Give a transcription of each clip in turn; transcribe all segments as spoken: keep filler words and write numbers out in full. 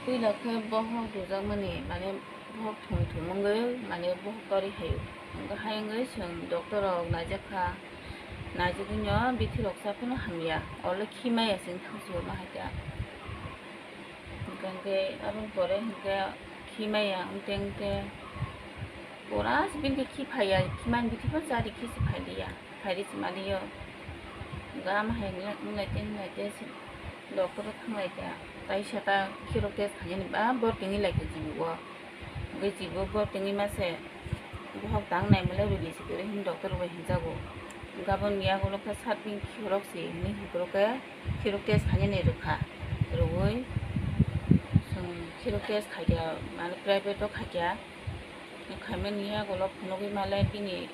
Puila khe bohok rujakmani, mane bohok thum thum wngwi, mane bohok tori haio. Hwnkhe hai wngwi chwng doctor rok naijak kha, naijagwino bithi rok cha phano hamya, olo khi maya chwng thangsu ma hai kha. Hwnkhe aboni pore hwnkhe khi maya wngte wngte pura bini khi phaiya, khi mani bithi phano chari khi se phailiya. Phaidi se mani yo. Ga ma hai wngla-, wnglaite wnglaite se doctor o thanglai kha. Taisa ta khirok test khainani ba bor tengwi lai kha jibo. Hwnkhe jibo bor tengwi ma se bohok tang nai male rwdi se kwrwi hwnwi doctor bai hinjago. Gabon ni yagulo khe sat bini khirok se hwnwi hwnkhe khirok test khainani rwkha. Rwui chwng khirok test khaikha, mane private o khaikha. Khaimani yagulo phunugwi male bini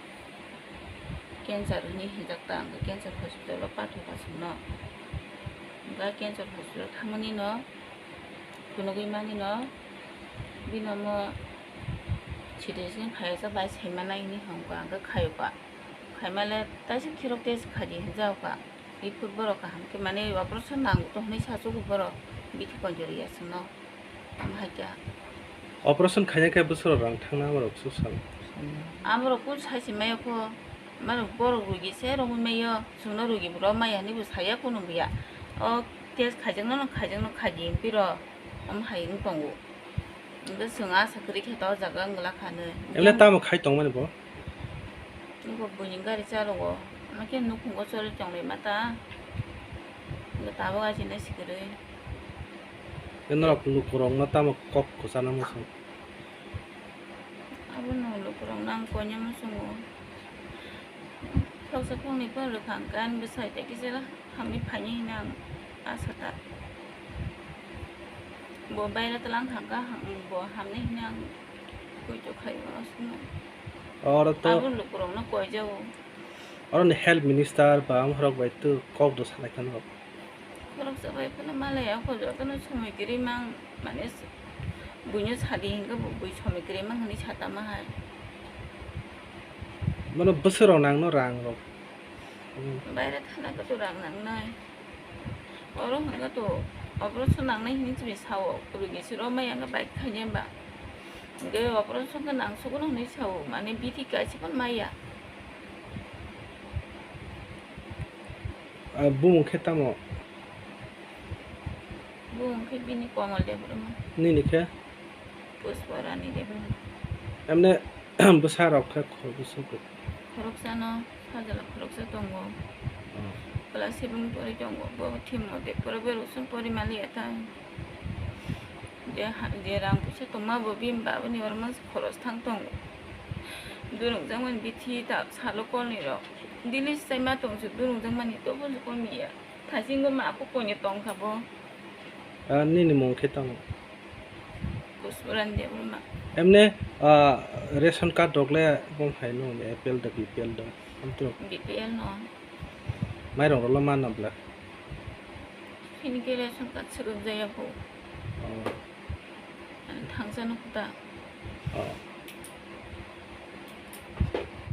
cancer hwnwi hinjak ta, hwnkhe cancer hospital o pathok aswkno. Hwnkhe cancer hospital thangmani no phunugwi mani no bini omo C T scan khaijak bai saimanai hwnwi hwnkha, hwnkhe khayokha. Khaimale taisa khirok test khaidi hinjak kha. Iphur borok kaham khe mane operation nango to hwnwi sachugo borok bithi konjori ya chwngno. Omo hai khe. Operation khaina khe bwswk rang thangna borok su sal. Amorok kun sai se maya kho, mane borok rugi se romwi maya, chwngno rugi bo romaya hinwi bo saya kunu buya. O test khaijakno no khaijakno khaidi hinwi piro, omo hai wng tongo. Hwnkhe chwng asa kwrwi khe to o jaga wng glak kha hinwi. Emle tamo khai tongmani bo? Nokbo buini gari chalogo, ama khe nukhungo choli tonglaima ta. Bo tabuk achina se kwrwi. Norok lukurokno tamo kok kwchana muchung? Abono lukurokno ang koina muchungo. Khoroksa khoroknwi phano rwkha hwnkhe ani bwsai tei kisa hamwi phainai hwnwi ang asa ta. Bo baira tlang thangkha, ham-, bo hamnai hwnwi ang koi to khai mano swngo. Oro to abo lukurokno koijago. Oroni health minister ba amorok bai to kok do salai kha norok. Khoroksa bai phano malaya kho jotono somoi kwrwi mang, mane s-, buino sadi hinkhe bo bui somoi kwrwi mang hwnwi satama hai. Mano bwswk rok nangno rang rok. Baira thana khe to rang nangnai. Oro hwnkhe to operation nangnai hinwi chini sao, rugi se romaya hwnkhe bai khainai ba. Hwnkhe operation khe nangsugo hinwi sao, mane bithi kaisa phano maya. Ah, bumung khe tamo? Bumung khe bini Komal Debbarma. Nini khe? Pushpa Rani Debbarma. Emne bwsa rok khe khoroksa khe? Khoroksano sajla khoroksa tongo. Oh. Class seven pori tongo. Bo thimo de pore bo rosong pori mali eta. Je ha-, je rang puisa tongma bo bini babani oro mangsa khoros thang tongo. Durung jakmani bithi ta salo kolni rok. Daily se chaima tong se durung jakmani tobo se komiya. Thaisingo ma kok koini tongkha bo. Ah, nini mung khe tamo? Pushpa Rani Debbarma. Emne, ah, ration card rok le bom hai no, A P L da, B P L da, amtwrwng? B P L no. Mairong rok le mano bla? Hini khe ration card swrwk jaya bo. Oh. Ani thangsa no kota. Oh.